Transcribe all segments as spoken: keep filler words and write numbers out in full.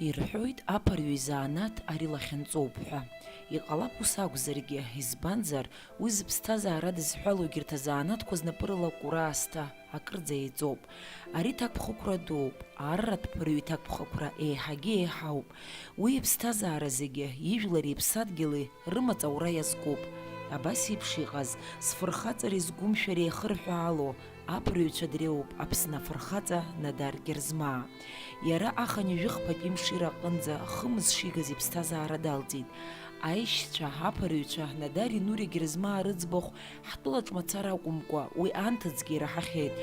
Ирҳәоит, аԥырҩы изанааҭ ари лахьынҵоуп ҳәа. Иҟалап ус акәзаргьы, избанзар, уи зыԥсҭазаара дызҳәало егьырҭ азанааҭқәа знапы рылакура аасҭа акырӡа еиҵоуп. Ари ҭакԥхықәра дууп, арратә ԥырҩы иҭакԥхықәра еиҳагьы еиҳауп. Уи иԥсҭазаара зегьы, ижәлари иԥсадгьыли рымаҵ аура иазкуп. Абас еиԥш иҟаз, зфырхаҵареи згәымшәареи еихырҳәаало, аԥырҩцәа дреиуоуп Аԥсны афырхаҵа Надар Герзмаа. Иара ахынҩажәи хԥатәи мшы ираҟынӡа хымз шигаз иԥсҭазаара далҵит. Аишьцәа, аԥырҩцәа, Надари Нури Герзмаа рыӡбахә ҳтәылаҿ мацара акәымкәа, уи анҭыҵгьы ираҳахьеит.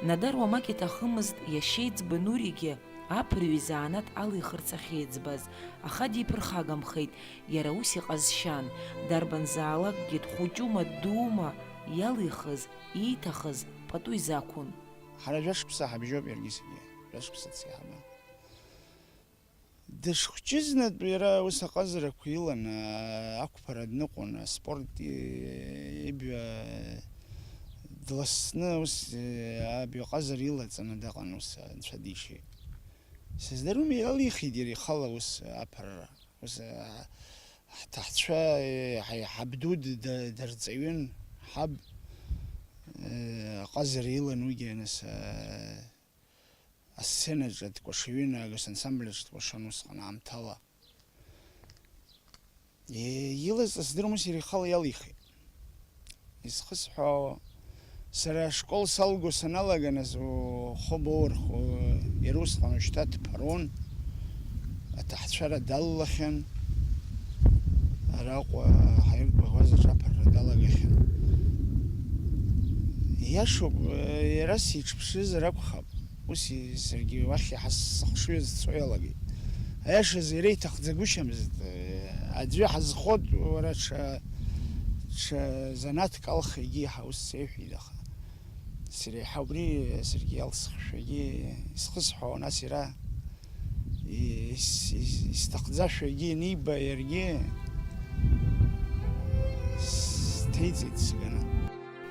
Надар уамак иҭахымызт, иашьеиҵбы Нуригьы аԥырҩы изанааҭ алихырц ахьеиӡбаз, аха диԥырхагамхеит, иара ус иҟазшьан, дарбанзаалакгьы дхәыҷума, ддуума, иалихыз, ииҭахыз пату изақәын. Ҳара жәашықәса ҳабжьоуп иаргьы саргьы, жәашықәса ҵиаҳама. Дышхәҷызнатә иара ус аҟазарақәа иланы, ақәԥара дныҟәон, аспорт ибҩа дласны ус абҩаҟазара илаҵаны даҟан, ус анцәа дишеит. Сыздыруам, иалихит иара ихала ус аԥырра. Ус, а, ҳҭаацәа, е, ҳа-, ҳабду д-, д-, дырҵаҩын, ҳаб, э, аҟазара илан уигьы, нас, а, асценаҿы дкәашаҩын, агас ансамбль аҿы дкәашон усҟан аамҭала. Е, илаз сыздыруам, ус иара ихала иалихит. Изхысҳәаауа, сара ашкол салго саналага, нас, ухы боурх, иара усҟан уажәшьҭа дԥарон, аҭаацәара даллахьан, араҟа ҳаиргәаӷьуаз аҿаԥырра далагахьан. Иашоуп, иара сиҿԥшызар акәхап. Ус и-, саргьы уахь иаҳа сыхшыҩ азцо иалагеит. Аиашазы, иара иҭахӡагәышьамызт. Аӡәы ҳазхоит, уара, ҽа, ҽа занааҭк алха, егьи иаҳа ус сеиҳәеит, аха сара еиҳа убри саргьы иалсхшәагьы исхысҳәаауан, нас иара ис-, ис-, исҭахӡашәагьы аниба, иаргьы сҭеиҵеит сганы.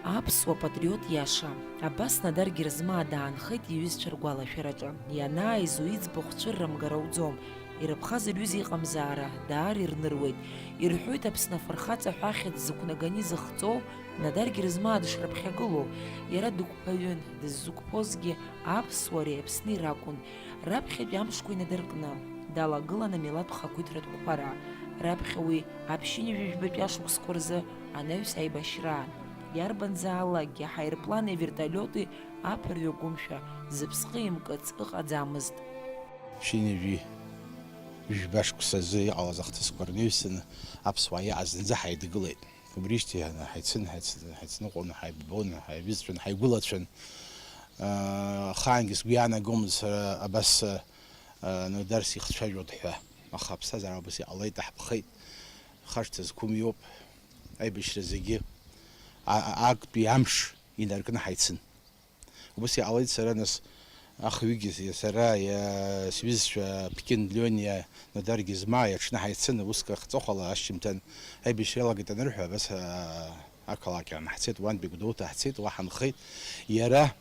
Аԥсуа патриот иаша. Абас Надар Герзмаа даанхеит иҩызцәа ргәалашәараҿы. Ианааиз уи иӡбахә цәыррымгар ауӡом. Ирыԥхаз рҩыза иҟамзаара даара ирныруеит. Ирҳәоит, Аԥсны афырхаҵа ҳәа ахьӡ зықәнаганы изыхҵоу Надар Герзмаа дышрыԥхьагылоу. Иара дықәԥаҩын, дыззықәԥозгьы аԥсуареи Аԥсни ракәын. Раԥхьатәи амшқәа инадыркны, далагылан амилаҭ хақәиҭратә қәԥара. Раԥхьа уи аԥшьынҩажәи жәбатәи ашықәсқәа рзы анаҩс аибашьраан. Иарбанзаалакгьы аҳаирплани авертолиоти аԥырҩы агәымшәа зыԥсҟы имкыц ыҟаӡамызт. Ԥшьынҩажәи жәба шықәсазы иҟалаз ахҭысқәа рнаҩсаны аԥсуаа иаҟаз зынӡа ҳаидгылеит. Убрижьҭеи ҳаицын, ҳаицныҟәон, ҳаибабон, ҳаибыҵәцәан, ҳаигәылацәан. Ахаангьы сгәы иаанагомызт сара абас, Нодар сихцәажәоит ҳәа. Аха аԥсҭазаара убас иҟалеит, аҳԥхеит. Хашҭа зқәым иоуп. Аибашьра зегьы а-, а-, актәи амш инаркны ҳаицын. Убас иҟалеит сара, нас, ахҩыгьы сара, иа-, сҩызцәа Ԥкьын Лиониа, Нодар Гьызмааи аҽны ҳаицын, уск ахҵыхәала ашьжьымҭан аибашьра иалагеит анырҳәа, абас, а, ақалақь аан ҳцеит, уантәи Гәдоуҭа ҳцеит, уа ҳанхеит. Иара,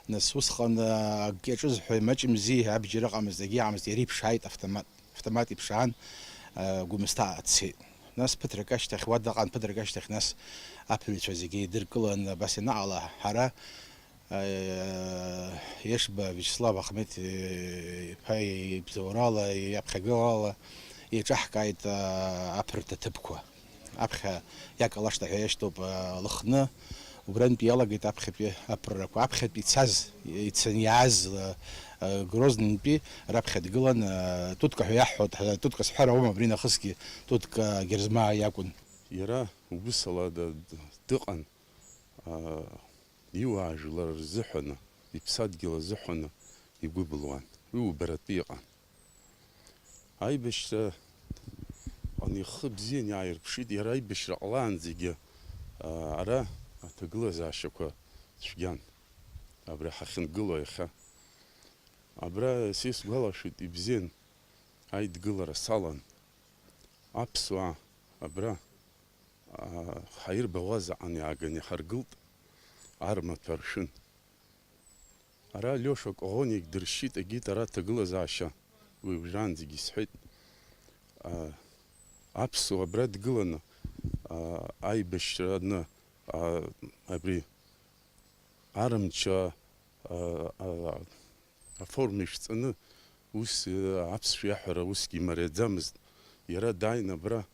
нас, усҟан, а, акгьы аҿызҳәа, маҷымзи, абџьар ыҟамызт, акгьы ыҟамызт, иара иԥшааит автомат. Автомат иԥшаан, а, Гәымсҭа дцеит. Нас ԥыҭрак ашьҭахь, уа дыҟан, ԥыҭрак ашьҭахь, нас аԥырҩцәа зегьы еидыркылан, абас ианаҟала, ҳара, а, Ешба Виачеслав Ахмеҭ, э, иԥа ибзоурала, иаԥхьагылала еиҿаҳкааит, а, аԥырҭа ҭыԥқәа. Аԥхьа иакалашта ҳәа иашьҭоуп, а, Лыхны, убрантәи иалагеит аԥхьатәи аԥыррақәа. Аԥхьатәи ицаз, ицаны иааз, а, а, Грознантәи раԥхьа дгылан, а, Тутка ҳәа иаҳҳәоит, ҳа, Тутка сҳәар ауам, абри нахысгьы Тутка Герзмаа иакәын. Иара убысала д-, д-, дыҟан, а, иуаажәлар рзыҳәаны, иԥсадгьыл азыҳәаны игәы былуан. Уи убаратәы иҟан. Аибашьра, ан ихы бзиан иааирԥшит, иара аибашьра ҟалаанӡагьы, а, ара аҭагылазаашьақәа цәгьан. Абра ҳахьынгылоу иахьа. Абра са исгәалашәоит, ибзиан аидгылара салан. Аԥсуаа абра, а, ҳаирбаӷәазаҟан иааган иҳаргылт, армаҭәа ршәын. Ара Лиоша Коӷониагь дыршьит, егьит ара аҭагылазаашьа Уи уажәраанӡагьы исҳәеит, а, аԥсуа абра дгыланы, а, аибашьра адны, а, абри арымч, а, а, а, аформа ишәҵаны, ус, а, аԥсшәа иаҳәара усгьы имариаӡамызт. Иара дааины абра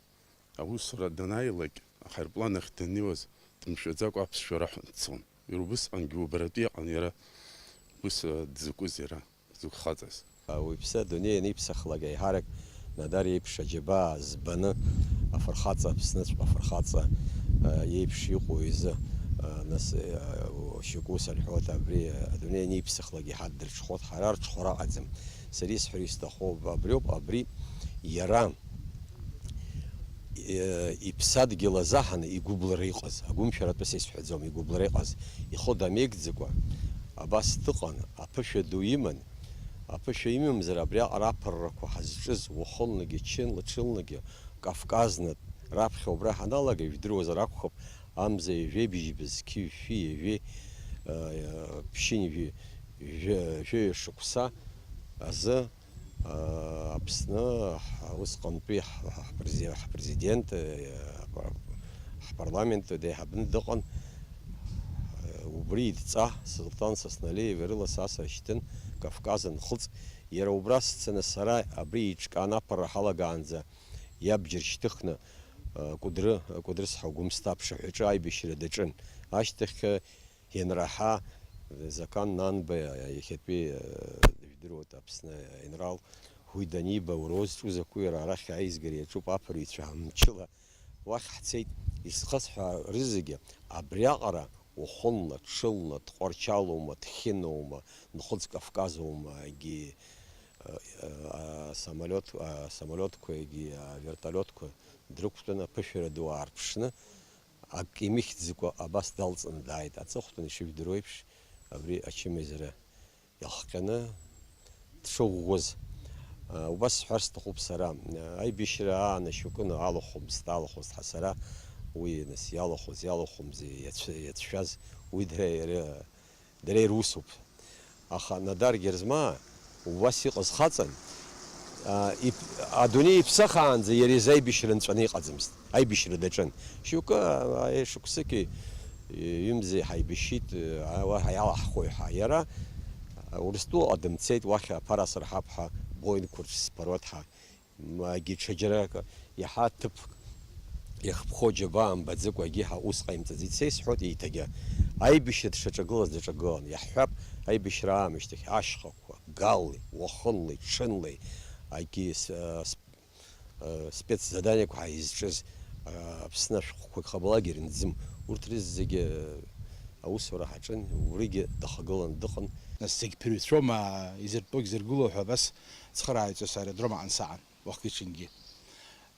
аусура данааилак, аҳаирплан ахь даннеиуаз, дымшәаӡакәа аԥсшәа раҳәон дцон. Иара убысҟангьы убаратәы иҟан иара, ус, а, дзакәыз иара. Зықәхаҵаз. Ауаҩԥсы адунеи ианиԥсахлак, еиҳарак Надар иеиԥш аџьабаа збаны, афырхаҵа, Аԥсныҵәҟьа афырхаҵа, а, иеиԥш иҟоу изы, а, нас, а, шьоукы ус рҳәоит, абри, а, адунеи ианиԥсахлак иҳаддырҽхәоит, ҳара рҽхәара аҟаӡам. Сара исҳәар исҭаху абриоуп, абри иара, э, иԥсадгьыл азаҳаны игәыблра иҟаз, агәымшәаратәыс исҳәаӡом, игәыблра иҟаз, ихы дамеигӡакәа абас дыҟан, аԥышәа ду иман, аԥышәа имамзар абриаҟара аԥыррақәа ҳазҿыз уахынлагьы, ҽынла-, ҽынлагьы, Кавказнытә раԥхьа убра ҳаналага, ижәдыруазар акәхап, амза ҩажәеи бжьба зқьи жәшәи ҩажәеи, э, ԥшьынҩажәи жәа-, жәаҩа шықәса азы Аԥсны ҳ-, усҟантәи ҳ-, ҳпрези-, ҳпрезидент, ҳпарламент деиҳабны дыҟан. Убри идҵа Сулҭан Сасналиев ирыла са сашьҭын, Кавказ анхыҵ, иара убра сцаны сара абри еиҿкааны аԥырра ҳалагаанӡа иабџьар шьҭыхны, Кәыдры, Кәыдры сҳаугәымсҭа аԥшаҳәаҿы аибашьра даҿын. Ашьҭахь Ианраҳа, Закан Нанба иахьатәи, э, дыжәдыруеит Аԥсны аинрал, уи даниба, уара узҿу закәи, иара арахь аизгара иаҿуп, аԥырҩцәа мчыла уахь ҳцеит, исхысҳәаа рызегьы, абриаҟара уахынла, ҽынла, Тҟәарчалоума, Ҭхьыноума, Нхыҵ Кавказоума, егьи, э, э, асамолиот, асамолиотқәа, егьи авертолиотқәа дрықәтәаны аԥышәара ду аарԥшны, Ак имыхьӡакәа абас далҵны дааит. Аҵыхәтәан, ишыжәдыруа еиԥш, абри ачымазара иахҟьаны дшыӷәӷәаз, а, убас сҳәар сҭахуп сара. А, аибашьра аан ашьоукы алахәымызт, алахәызт ҳәа сара, уи нас иалахәыз, иалахәымзи иацә-, иацәшәаз, уи дара иара Дара ирусуп. Аха Надар Герзмаа убас иҟаз хаҵан, а, ип-, адунеи иԥсахаанӡа иара изы аибашьра нҵәаны иҟаӡамызт. Аибашьра даҿын. Шьоукы, а, шықәсыки ҩымзи ҳаибашьит, а, уа ҳаиалаҳхуеи ҳәа. Иара, а, Урыстәылаҟа дымцеит, уахь аԥара асырҳап ҳәа, Боингқәа рзы сԥаруеит ҳәа. Ма егьи ҽаџьарак иаҳа ҭыԥк иахԥхо џьабаа мбаӡакәа егьи ҳа ус ҟаимҵаӡеит. Са исҳәоит еиҭагьы, аибашьра дшаҿагылаз даҿагылан, иаҳҳәап, аибашьра аамышьҭахь ашьхақәа, Гали, уахынлеи, ҽынлеи, егьи с-, а, сп-, а, спецзаданиақәа ҳаизҿыз, а, Аԥсны ашәҟәқәа хабалак ирынӡым, урҭ рызегьы, а, аусура ҳаҿын, убригьы дахагылан дыҟан. Нас зегь ԥырҩцәоума, изыртәогь зыргыло ҳәа абас цхырааҩцәас аеродром аҟны саан. Уахгьы-ҽынгьы.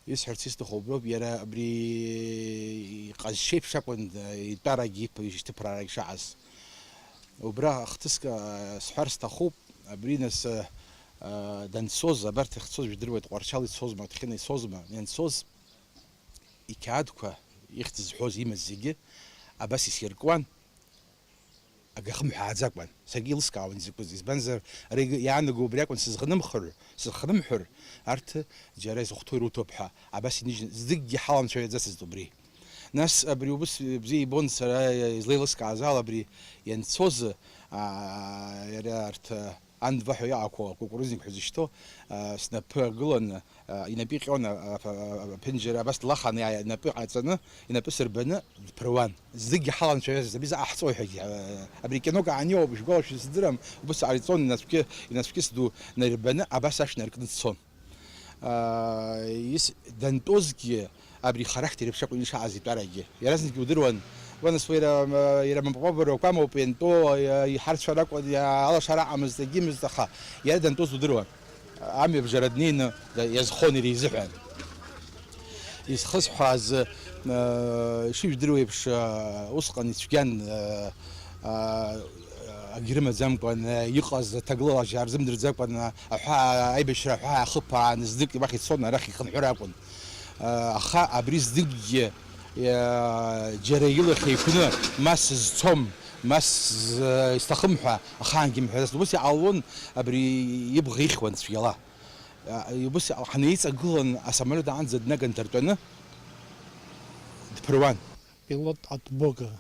Исҳәарц исҭаху уброуп, иара абри иҟазшьеиԥш акәын, итәарагь иԥ-, ишьҭыԥраарагь шаҟаз. Убра хҭыск, а, сҳәар сҭахуп, абри нас, а, а, данцоз, абарҭ ахьцоз жәдыруеит, Тҟәарчал ицозма, Ҭхьына ицозма, ианцоз, иқьаадқәа, ихьӡ зҳәоз имаз зегьы абас исиркуан. Ага хымҳәааӡакәан. Саргьы еилыскаауан изакәыз, избанзар, ара иаанаго убри акәын, сызхнымхыр, сызхнымҳәыр, арҭ џьара изыхәҭоу ируҭоуп ҳәа, абас иныжьны, зныгьы ҳаламцәажәаӡацызт убри. Нас абри убыс бзиа ибон сара излеилыскааз ала, абри ианцоз, аа, иара арҭ, ан два ҳәа иаақәоу акукурузник ҳәа зышьҭоу, аа, снапы агыланы, а, инапы иҟьон, а, а, а, аԥенџьыр абас длаханы, иа-, инапы ҟаҵаны, инапы сырбаны дԥыруан. Зныгьы ҳаламцәажәаӡацызт, абри заҟа ҳҵои ҳәагьы, а, абри акинок аан иоуп, ишәгәалашәо сыздырам, убыс ҟаиҵон, инацәкьы, инацәкьыс ду наирбаны, абас ашә наркны дцон. А, ис-, дантәозгьы абри характер еиԥш акәын ишааз итәарагьы. Иаразнакгьы удыруан, уанасуа иара, м-, иара мапҟәабарақәа амоуп иантәоу, иа-, иҳарцәар акәын, иа-, алашара аҟамызт, егьимызт, аха иара дантәоз удыруан. Амҩабжара днеины иазхон иара изыҳәан. Изхысҳәааз, э, ишыжәдыруа еиԥш, э, усҟан ицәгьан, э, э, акгьы рымаӡамкәан, э, иҟаз аҭагылазаашьа рзымдырӡакәан, э, аҳәаа, аибашьра аҳәаа ахыԥааны знык уахь ицон, арахь ихынҳәыр акәын. Э, аха абри зныкгьы, э, џьара илахь еиқәны, ма сызцом, ма сз-, исҭахым ҳәа ахаангьы имҳәаӡацт. Ус иҟалон, абри ибӷа ихьуан цәгьала. А, убас ҳанеиҵагылан асамолиот аанӡа днаган дартәаны дԥыруан. Пилот от Бога.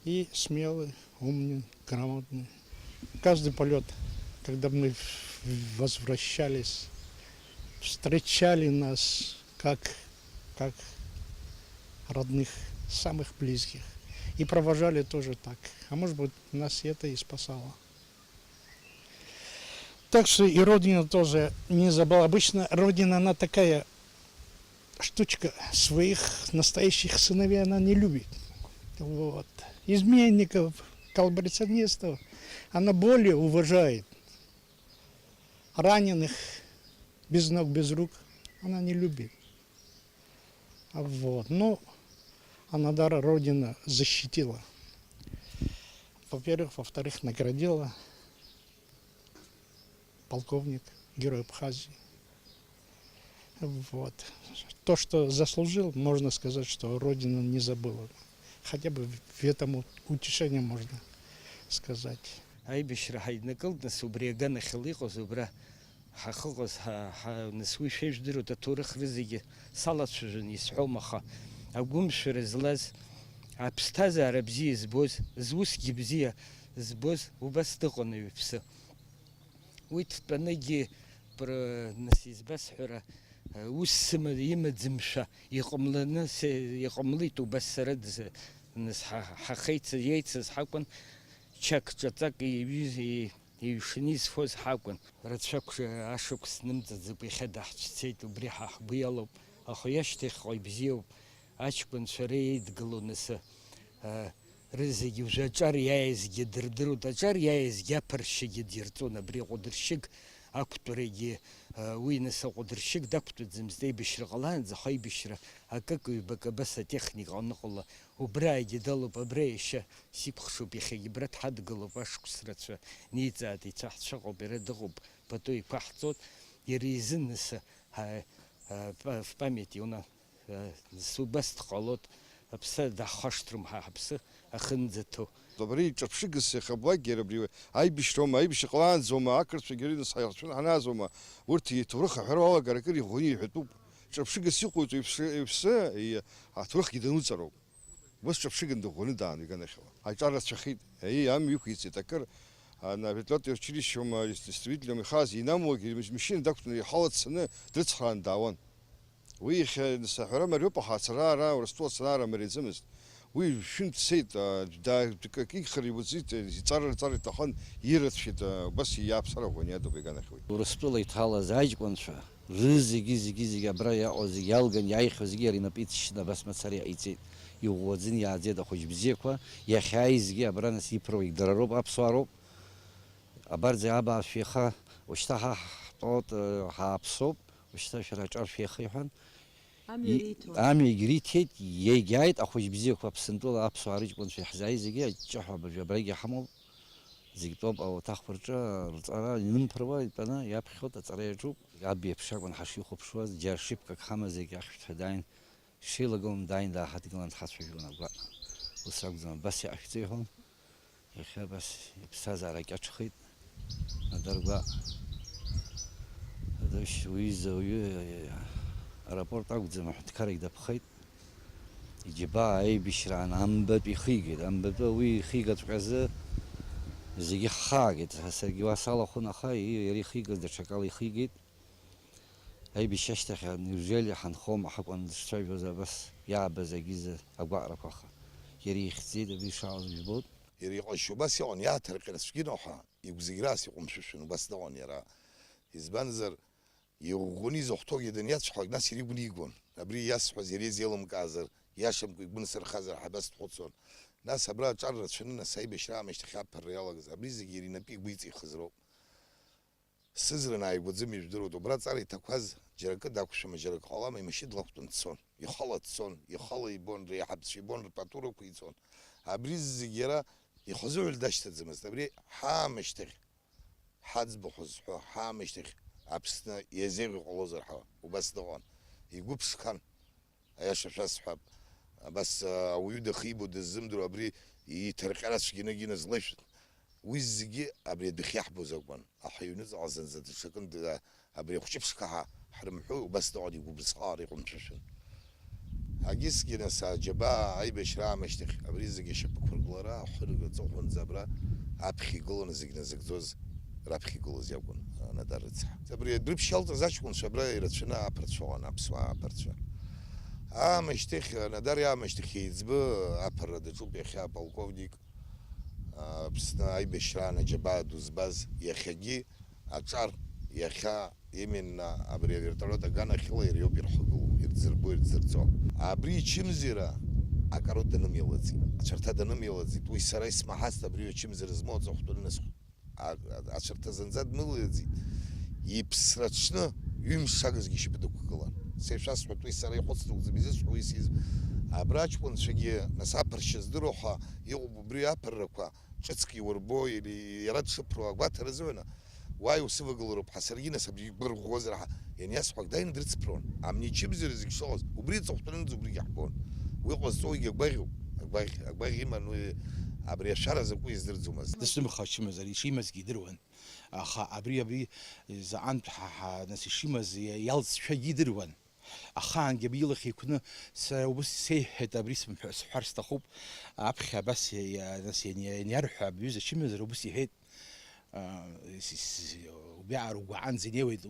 И смелый, умный, грамотный. Каждый полёт, когда мы в-, возвращались, встречали нас как, как родных, самых близких. И провожали тоже так. А может быть, нас это и спасало. Так что и родину тоже не забыл. Обычно родина, она такая штучка, своих настоящих сыновей она не любит. Вот. Изменников, коллаборационистов она более уважает. Раненых, без ног, без рук она не любит. А вот. Ну, Анадара родина защитила. Во-первых, во-вторых, наградила. Полковник, Герой Абхазии. Вот. То, что заслужил, можно сказать, что Родина не забыла. Хотя бы в этом у-, утешение можно сказать. Аибашьра ҳаиднакылт, нас, убри аганахьала иҟаз, убра ҳахыҟаз, ҳа, ҳа, нас, уи шәа ижәдыруеит, аҭоурых рызегьы салацәажәон, исҳәом, аха агәымшәара злаз, аԥсҭазаара бзиа збоз, зусгьы бзиа збоз убас дыҟан аҩԥсы. Уи дтәаныгьы пр-, нас, избасҳәара, ус сыма-, имаӡамшәа иҟамланы се-, иҟамлеит, убас сара дз-, нас, ҳа-, ҳахеица-, иеицыз ҳакәын, чак ҿаҵак иҩыз-, и-, иҩшаны изфоз ҳакәын. Рацәак ашықәс нымҵаӡакәа иахьа даҳцәцеит, убри ҳа ҳгәы иалоуп, аха иашьҭахьҟа ибзиоуп, аҷкәынцәа реидгыло нас, а, рызегьы уажәы аҿар иааизгьы дырдыруеит, аҿар иааизгьы аԥыршьагьы дирҵон, абри аҟәыдыршьыг ақәтәарагьы, а, уи нас аҟәыдыршьыг дақәтәаӡамызт, аибашьра ҟалаанӡа, аха аибашьра акык-ҩбак абас атехника аныҟала, убраагьы далоуп, абра иашьа сикәыхшоуп, иахьагьы абра дҳадгылоуп, ашықәс рацәа ниҵааит, ицәаҳцәаҟоуп, иара дыҟоуп, пату иқәаҳҵоит, иара изын нас, а, а, в памяти у нас Нас убас дҟалоит, аԥсы даҳхашҭрым ҳа ҳаԥсы ахынӡаҭоу. Абри ҿырԥшыгас иахьа аблагьы абри аибашьроума, аибашьра ҟалаанӡоума, ақырҭцәагьы рыҩныс ҳаихцәын ҳанаазоума, урҭ иҭоурых аҳәара уалагар акыр иӷәӷәаны иҳәатәуп. Ҿырԥшыгас иҟоуҵо иԥсы, иԥсы, и-, аҭоурыхгьы дануҵароуп. Убас ҿырԥшыганы дыӷәӷәаны даан иганахьала. Аҿар рацәахеит. Аиеи, амҩа иқәиҵеит акыр, ана, авертолиотный училищеума, строительном ихаз, инамуагьы машьына дақәтәаны иҳалацаны дрыцхраан даауан. Уи иахьа саҳәара мариоуп, аха ацара ара Урыстәыла ацара ара мариаӡамызт. Уи шәынтә дцеит, а, да-, дкакигхар иуӡит, иҵара-ҵара иҭахын, ирацәеит, а, убас иааԥсарахуан иадоуп иганахьуеит. Урыстәыла иҭалаз аҷкәынцәа рызегьы, зегьы, зегьы абра иаҟоу зегьы иалган иааихьоу зегьы иара инапы иҵшьны абас мацара иҟаиҵеит. Иӷәӷәаӡын иааӡеит ахәыҷ бзиақәа, иахьааизгьы абра нас иԥыруагь дара роуп, аԥсуаа роуп. Абарҵеи абаашәа иаха, ушьҭа ҳа ҳтәоуп, ҳааԥсоуп, ушьҭа шәара аҿар шәеиха иҳәан. Амҩа И-, риҭон. Амҩагь риҭеит, иагьааит ахәыҷ бзиақәа Аԥсынтәыла аԥсуаа рыҷкәынцәа иаҳзааит зегьы, аҷҷаҳәа абыржәы абрагьы ҳамоуп. Зегь тәоуп ауаҭахқәа рҿы рҵара инымԥыруа итәаны иаԥхьоит аҵара иаҿуп. Аб иеиԥш акәын ҳашихәаԥшуаз, џьара шипкак ҳамаз зегь ахьшәҭҳәа дааин. Шеилагылан дааин дааҳадгылан дҳацәажәон агәаҟ. Ус акәӡам, абас иҟашәҵа иҳәон. Иахьа абас иԥсҭазаара кьаҿхеит. Адаргәаҟ. Адышь, уи изы ауаҩы аеропорт акәӡам, аҳәынҭқарагь дапхеит. Иџьабаа аибашьраан амбатә ихигеит. Амбатәы уи ихигаҵәҟьазы зегьы ҳхаагеит. Саргьы уа салахәын, аха иара ихигаз даҽакала ихигеит. Аибашьра ашьҭахь, неужели ҳанхома, ҳакәын дышцәажәоз абас иаабаз агьизы агәаҟрақәа, аха иара ихьӡеит, абри ишаауаз жәбоит. Иара иҟазшьа убас иҟан, иааҭырҟьара цәгьан ҳәа, игәзыӷьрас иҟәымшәышәын, убас дыҟан иара. Избанзар, иӷәӷәаны изыхәҭоугьы даниацәҳалак, нас иара игәы нигон. Абри иасҳәаз иара изеилымкаазар, иашамкәа игәы нсырхазар ҳәа абас дхәыцуан. Нас абра аҿар рацәаны, нас аибашьра аамышьҭахь аԥырра иалагаз, абри зегьы иара инапы игәы иҵихыз роуп. Сыӡра нааигәаӡам ижәдыруеит, убра аҵара иҭақәаз џьара акы дақәшәама, џьара акы ҟалама, имашьына длақәтәан дцон, ихала дцон, ихала ибон, реиҳабацәа ибон, рпату рықәиҵон. Абри зегь иара ихазыҳәан дашьҭаӡамызт, абри ҳаамышьҭахь, ҳаӡбахә зҳәо ҳаамышьҭахь Аԥсны иазеиӷьу ҟалозар ҳәа убас дыҟан, игәы ԥшқан. Аиаша шәасҳәап, абас, а, ауаҩы дахибо дыззымдыруа абри иҭырҟьара цәгьаны агьина злеишәт. Уи зегьы абри адәахьы иаҳбоз акәын. Аха иҩныҵҟа зынӡа даҽакын д-, Абри ахәҷы ԥшқа ҳа-, ҳрымҳәо, убас дыҟан, игәыбзыӷра иҟәымшәышәын. Агьысгьы, нас, аџьабаа аибашьра аамышьҭахь абри зегьы ашьапықәыргылара, ахәырга аҵыхәанӡа абра аԥхьа игыланы зегь назыгӡоз раԥхьа игылаз иакәын, а, Надар рыцҳа. Абри дрыԥшьалҵаз аҷкәынцәа абра ирацәаны аԥырцәа ыҟан, аԥсуаа аԥырцәа. Аамышьҭахь, Надар иаамышьҭахь еиҵбы аԥырра даҿуп иахьа аполковник, а, Аԥсны аибашьраан аџьабаа ду збаз, иахьагьы аҿар, иахьа именно абри авертолиот аганахьала иара иоуп ирхагылоу, ирдзырбо, ирдзырҵо. Абри ичымазара акаруа данымиалаӡеит, ацәарҭа данымиалаӡеит, уи сара исмаҳацт абри ачымазара змоу аҵыхәтәаны нас а-, а-, ацәарҭа зынӡа дмылаӡеит. Иԥсраҽны ҩымш агызгьы ишьапы дықәгылан. Са ишәасҳәоит, уи сара ихәыцдуӡӡам изысҳәо, уи сиз-, абра аҷкәынцәагьы нас аԥыршьа здыруа ҳәа иҟоуп убри аԥыррақәа, ҿыцк иурбо, или иара дшыԥыруа агәаҭара азыҳәан, уааи усывагылароуп ҳәа, саргьы нас абри гәырӷәӷәозар ҳәа ианиасҳәа, дааины дрыцԥыруан. Амни ачымазара зегь шыҟаз, убри иҵыхәтәанынӡа убригьы ҳбон. Уи ҟазҵо уигьы агәаӷьуп, агәаӷь, агәаӷь иман уи, абри ашәара закәу издырӡомызт. Дысзымхаччомызт, ари ишимазгьы идыруан. Аха абри, абри заҟантә ҳа, ҳа, нас ишимаз иа-, иалҵшәагьы идыруан. Ахаангьы абри илахь еиқәны, сара убыс сеиҳәеит, абри сымҳәа-, сҳәар сҭахуп, аԥхьа абас иа-, иа-, нас иани-, ианиарҳәа, абҩыза ачымазара убыс иҳәеит, а, с-, с-, убриаҟара угәаанӡа инеиуеит,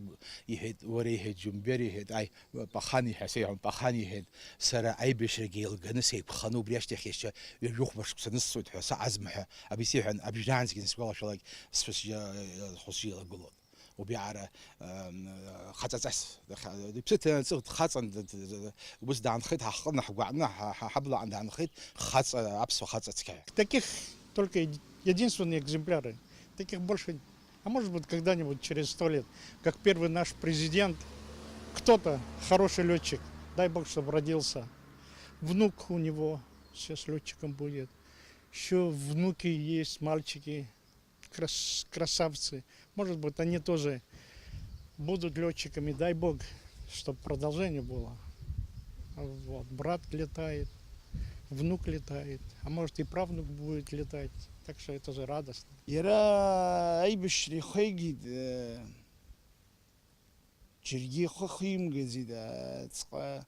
иҳәеит, уара иҳәеит, Џьумбер иҳәеит, аи, Пахани ҳәа сеиҳәон, Пахани иҳәеит, сара аибашьрагьы еилганы сеиқәханы убри ашьҭахь иашьа ҩажәи хәба шықәса нысҵоит ҳәа саҟазма ҳәа, абри сеиҳәан, абжьаанӡагьы сгәалашәалак сшьа-, схәыҷы илагылон. Убриаҟара, ам, хаҵаҵас, иԥсы ҭаны аҵыхә дхаҵан, д-, д-, д-, ус даанхеит, ҳахҟны, ҳгәаҟны, ҳа-, ҳа-, ҳаблаҟан даанхеит, хаҵа, аԥсуа хаҵа цқьа. Таких только еди-, единственные экземпляры. Таких больше, а может быть, когда-нибудь через сто лет, как первый наш президент, кто-то хороший лётчик, дай бог, чтобы родился внук у него, сейчас лётчиком будет. Ещё внуки есть, мальчики. Крас-, красавцы. Может быть, они тоже будут лётчиками. Дай бог, чтоб продолжение было. Вот. Брат летает, внук летает, а может, и правнук будет летать. Так что это же радостно. Иара аибашьра ихеигеит, э, џьаргьы ихы химгаӡеит, э, ҵҟа.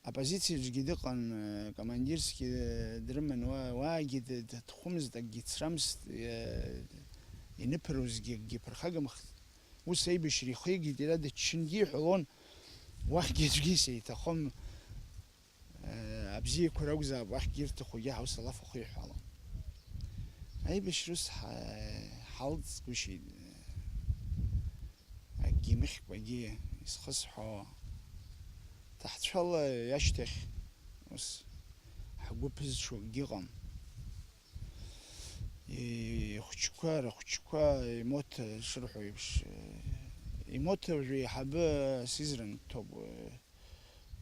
Аппозициаҿгьы дыҟан, э, командирские, э, дрыман, уа-, уаагьы д-, д-, дхәымызт, акгьы црамызт, э, иныԥыруазгьы акгьы ԥырхагамхт. Ус аибашьра ихигеит, иара дыччангьы иҳәалон, уахьгьы аӡәгьы сеиҭахом, э, абзиақәа ракәзаап, уахьгьы ирҭахугьы ҳаус алаф ахы иҳәалон. Аибашьра ус ҳа-, ҳалҵгәышьеит. Акгьы имыхькәагьы изхысҳәаауа, ҭаҳцәала иашьҭахь ус ҳгәы ԥызҽуа акгьы ыҟам. Ихәыҷқәа, рыхәыҷқәа, имоҭа шырҳәо еиԥш, имоҭа уажәы еиҳабы сизран дҭоуп,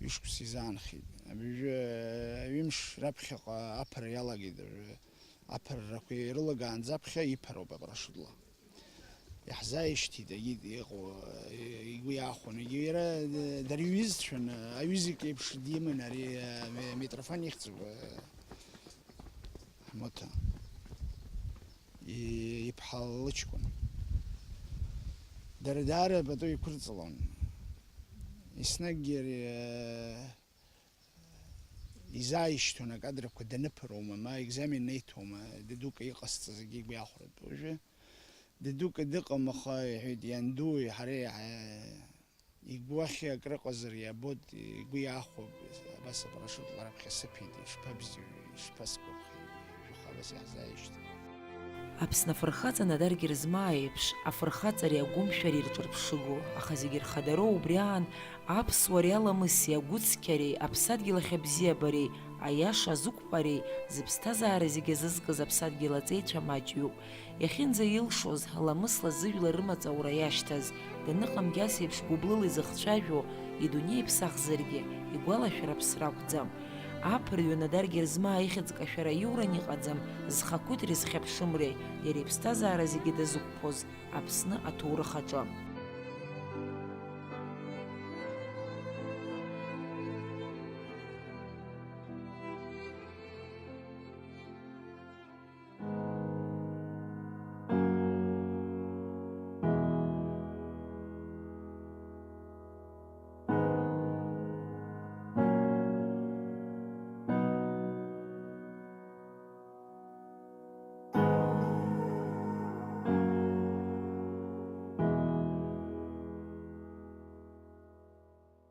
ҩышықәса изаанхеит. Абыржәы ҩымш раԥхьаҟа аԥара иалагеит, абыржәы аԥыррақәа ирылагаанӡа аԥхьа иԥароуп апарашютла. Иаҳзааишьҭит, егьит иҟоу, игәы иаахәон, егьи иара, э, дара иҩызцәан, аҩызак еиԥш диман ари, э, Ме-, Митрофан ихьӡуп, э, ҳмоҭа. И-, иԥҳа лыҷкәын. Дара даара пату иқәырҵалон. Еснагь иара, э, изааишьҭуан акадрақәа даныԥыруама, ма екзамен неиҭоума, дадука иҟасҵаз зегьы игәы иахәартә. Уажәы дадука дыҟам, аха, иҳәеит, ианду, ҳара иаҳа-, игәахьы акрыҟазар иабоит, игәы иаахәап, абас апарашютла раԥхьа сыԥеит, ишԥабзиоу, ишԥасгәаԥхеи, жәаха абас иаҳзааишьҭит. Аԥсны афырхаҵа Надар Герзмаа иеиԥш, афырхаҵареи агәымшәареи рҿырԥшыгоу, аха зегьы рхадароу убри аан, аԥсуареи аламыси, агәыцқьареи, аԥсадгьыл ахь абзиабареи, аиаша азықәԥареи, зыԥсҭазаара зегьы азызкыз аԥсадгьыл аҵеицәа маҷҩуп. Иахьынӡаилшоз, ламысла зыжәла рымаҵ аура иашьҭаз, даныҟамгьы ас еиԥш гәыблыла изыхцәажәо, идунеи иԥсахзаргьы, игәалашәара ԥсра акәӡам. Аԥырҩы Надар Герзмаа ихьӡ кашәара иуран иҟаӡам, зхақәиҭреи зхьыԥшымреи, иара иԥсҭазаара зегьы дазықәԥоз Аԥсны аҭоурых аҿы.